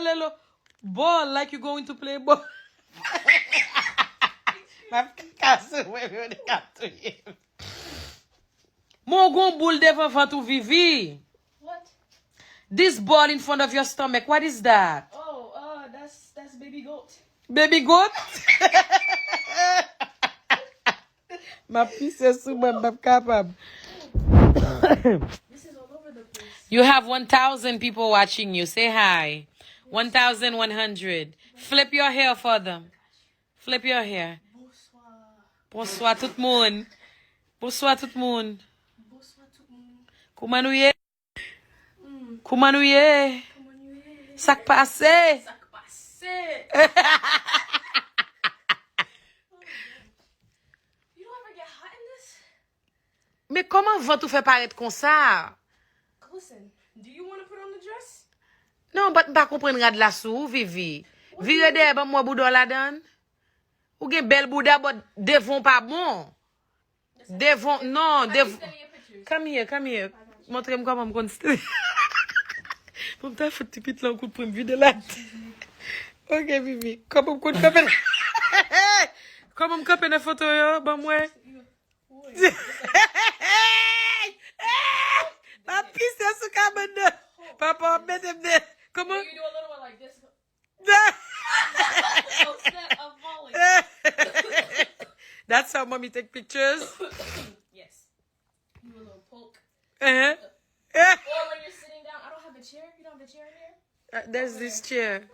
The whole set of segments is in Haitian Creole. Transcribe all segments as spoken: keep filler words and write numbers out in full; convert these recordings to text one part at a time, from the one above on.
Lelo, ball like you going to play ball. M ap kase w, Veronica ap touye m. Mon gon boul devan vant ou, Vivi. What? This ball in front of your stomach, what is that? Oh, uh, that's that's baby goat. Baby goat? M ap pise sou mwen, m p ap kapab. This is all over the place. You have one thousand people watching you. Say hi. One thousand one hundred. Flip your hair for them. Flip your hair. Bonsoir. Bonswa tout moun. Bonswa tout moun. Bonsoir tout moun. Kouman nou ye? Hmm, Kouman nou ye? Kouman nou ye? Sa k pase? Sa k pase? You don't ever get hot in this? Men kòman vant ou fè parèt konsa? Listen, do you want to put on the dress? Non, but m pa konprann rad la sou ou, Vivi. Vire dèyè ban m wè bouda w ladan. Ou gen bèl bouda, but devan w pa bon. Devan, non, I devan. Send you pictures. Come here, come here. Montre m kòman m konn stre. Pou m ta fout ti pit lan kout pou m vide la. Ok, Vivi. Kòman m konn kanpe nan. Kòman m kanpe nan foto yo? Ban m wè. Woy. M ap pise sou kabann nan. Papa w ap mete m de. Kòman? You do a little one like this. Upset, I'm falling. That's how mommy take pictures. Yes. You a little poke. Uh-huh. Or when you're sitting down, I don't have a chair. You don't have a chair in here? Uh, there's this chair.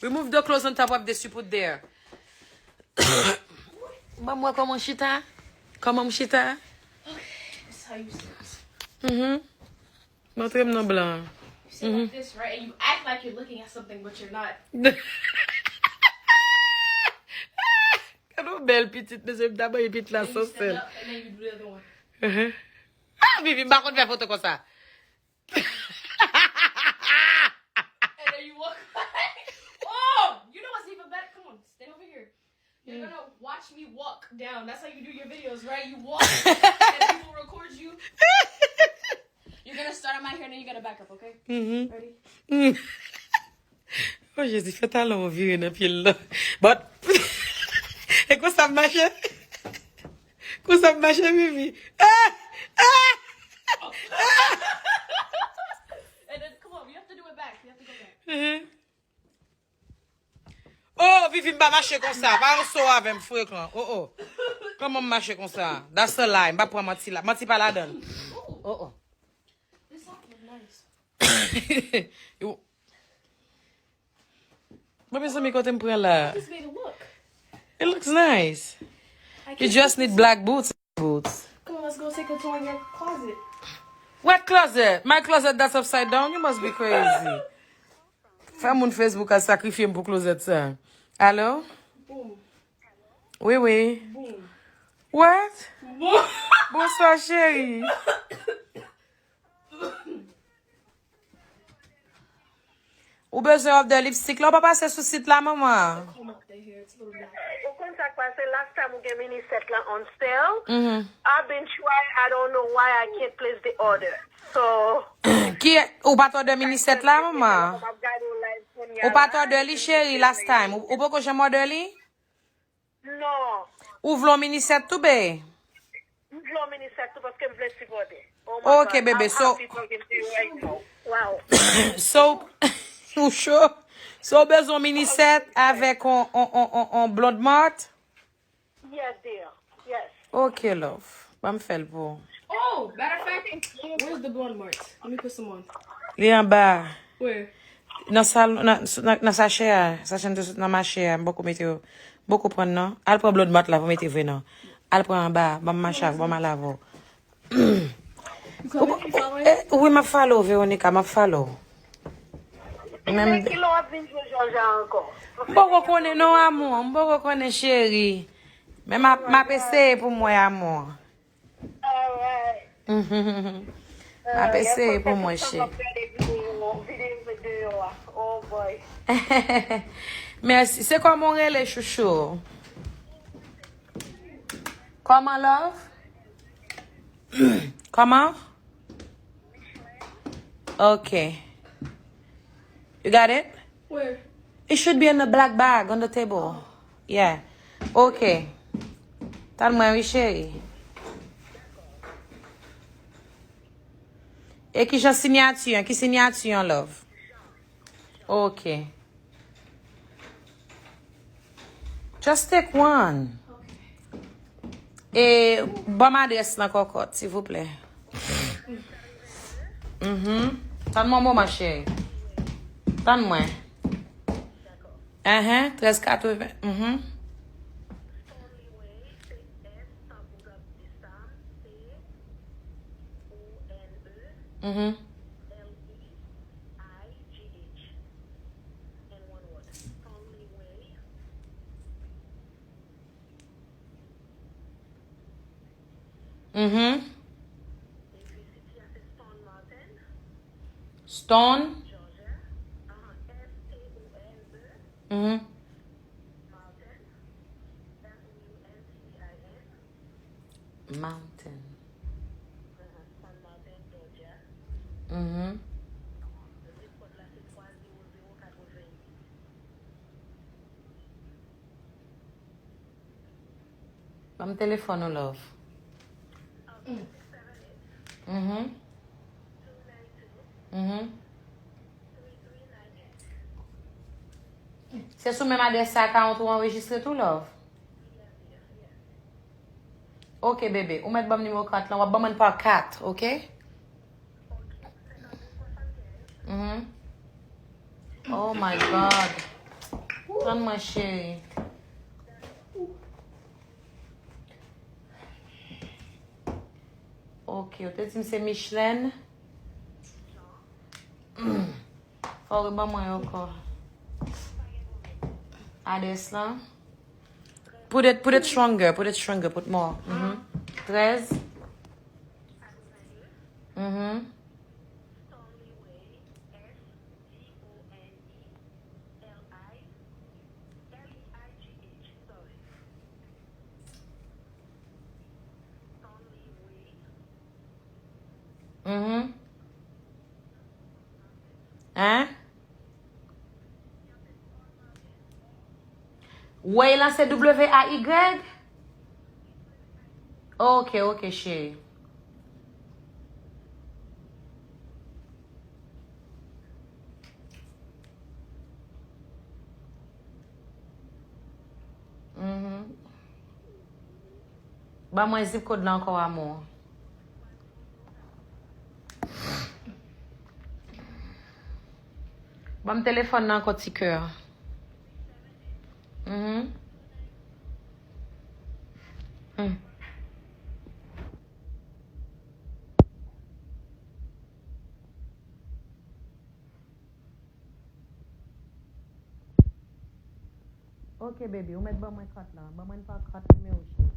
Remove the clothes on top of this you put there. Ban m wè kòman chita. Kòman m chita? This is how you sit. Mhm. Montre m nan blan. You sit like this, right? And you act like you're looking at something, but you're not. Gade yon bèl pitit, mesye, m ta bay pitit la And you san stand sèl. Up, and then you do the other one. Mhm. Ah, Vivi, m pa konn fè foto konsa. And then you walk like, oh, you know what's even better? Come on, stand over here. You're gonna watch me walk down. That's how you do your videos, right? You walk, and people record you. You're gonna start on my hair, then you're gonna back up, okay? Mhm. Ready? Mm. Oh Jezi, fè talon w vire nan pye l la. But, e konsa m mache? Konsa m mache, Vivi? Ah! Ah! And then, come on, you have to do it back. You have to go back. Mhm. Oh, Vivi, m pa mache konsa. Pa yon so avè m frekan. Oh, oh. Kòman m mache konsa? That's a lie. M pa pran manti la. Manti pa ladan l. Oh, oh. This outfit is nice. Yo. Mwen, mezanmi, kote m pran la? Just made it look. It looks nice. I You can't just take need this. Black boots. Boots. Come on, let's go take it to your closet. What closet? My closet that's upside down? You must be crazy. Fè moun Facebook a sakrifye m pou closet sa. Alo? Boom. Wi, wi. Boom. What? Boom. Bonswa, cheri. Ou bezwen òdè lipstik la, ou pa pase sou sit la, manman? Comb out the hair. It's a little black. Ou konn sa k pase, last time ou gen mini set la on sale. Mhm. I've been trying, I don't know why I can't place the order. So, Ki, ou pa t òdè mini set la, manman? M ap gade yon live kounye a Ou pa la. t òdè li, cheri, last time. Ou, ou poko janm òdè li? Non. Ou vle yon mini set tou, be? M vle yon mini set tou paske m vle sipòte. Oh my Ok, God, bebe, I'm so- happy talking to you right now. Wow. So, ou cho? So, ou bezwen yon mini set avèk on, on, on, on, on blonde mart? Yes, dear. Yes. Ok, love. Ban m fè l pou ou. Oh, matter of fact, where's the blonde mart? Let me put some on. Li anba. Where? Nan sal, nan, nan, nan sachè a. Sachè m te sot nan mache a. M poko mete yo. M poko pran non. Al pran blonde mart la pou mete vre non. Al pran anba. Ban m mache avè w, ban m al avè w. You coming? You following? Eh, wi, m ap follow, Veronica, m ap follow. Menm Men ki lè w ap vin jwe Jòja ankò? M poko konnen non, amou. M poko konnen, cheri. Men m ap, m ap eseye pou m wè, amou. Alright. M ap eseye pou mwen, cheri. Ap gade videyo, videyo deyò a. Oh boy. Mèsi. Se kòman w rele, chouchou? Kòman, love? Kòman? Ok. You got it? Where? It should be in the black bag on the table. Yeah. Ok. Tann mwen wi, cheri. E ki jan siyati an? Ki siyati an, love? Ok. Just take one. E, ban m adrès lan, kòkòt, silvouplè. Mhm. Tann mwen yon moman, cheri. Tann mwen. Enhen, trèz katreven. Mhm. Mhm. Mhm. Stone. Mhm. Mountain. Mhm. Ban m telefòn ou, love. Mhm. Mhm. Se sou menm adrès sa akawont ou anrejistre tou, love? Ok, bebe. Ou mèt ban m nimewo kat lan. W ap ban mwen pa kat, ok? Mhm. Oh my God. Tann mwen, cheri. Ok, ou te di m se Micheline. Fò w reban mwen ankò. Adrès lan. Put it, put it stronger, put it stronger, put more. Mhm. Trèz. Mhm. Mhm. Hein? Way lan se W A Y? Ok, ok, cheri. Mhm. Ban mwen zip code lan ankò, amou. Ban m telefòn nan ankò, ti kè. Mhm. Hmm. Ok, baby, ou mèt ban mwen kat lan. Ban mwen pa kat nimewo, cheri.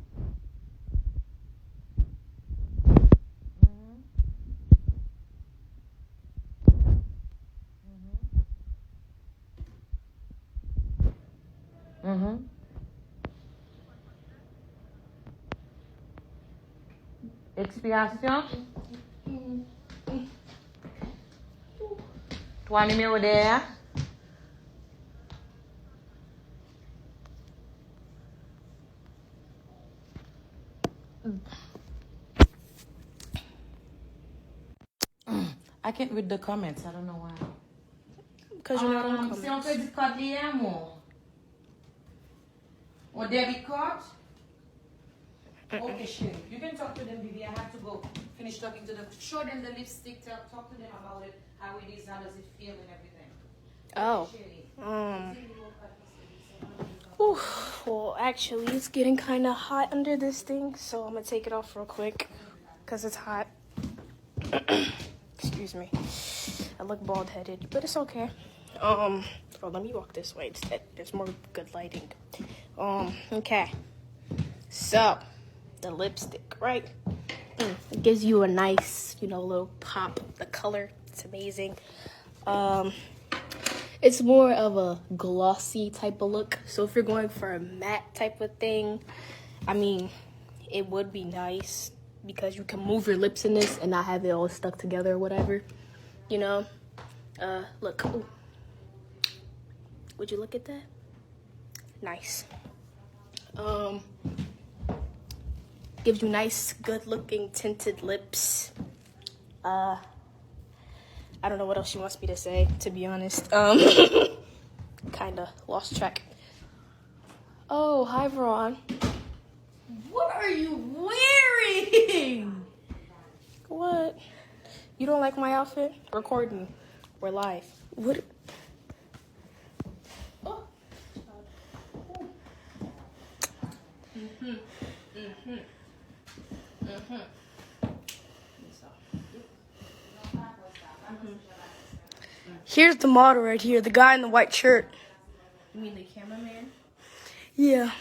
Mhm. Mhm. Mhm. Ekspirasyon. Twa nimewo dèyè a. I can't read the comments. I don't know why. Because you're not on comments. Um, se yon credit card li ye, amou? Yon debit card? Okay, sure. You can talk to them, baby. I have to go finish talking to them. Show them the lipstick. Tell, talk to them about it, how it is, how does it feel and everything. Oh. Okay, sure. Um. Oof, well, actually, it's getting kind of hot under this thing, so I'm gonna take it off real quick because it's hot. Excuse me. I look bald headed, but it's okay. Um, oh, let me walk this way instead. There's more good lighting. Um, okay. So, the lipstick, right? Mm, it gives you a nice, you know, little pop. The color, it's amazing. Um, it's more of a glossy type of look. So if you're going for a matte type of thing, I mean, it would be nice because you can move your lips in this and not have it all stuck together or whatever, you know? Uh, look. Ooh. Would you look at that? Nice. Um, gives you nice, good looking tinted lips. Uh, I don't know what else she wants me to say, to be honest. Um, kinda lost track. Oh, hi, Veron. What are you wearing? What? You don't like my outfit? Record me. We're live. What? Oh. Mm-hmm. Mm-hmm. Mm-hmm. Here's the model right here, the guy in the white shirt. You mean the cameraman? Yeah.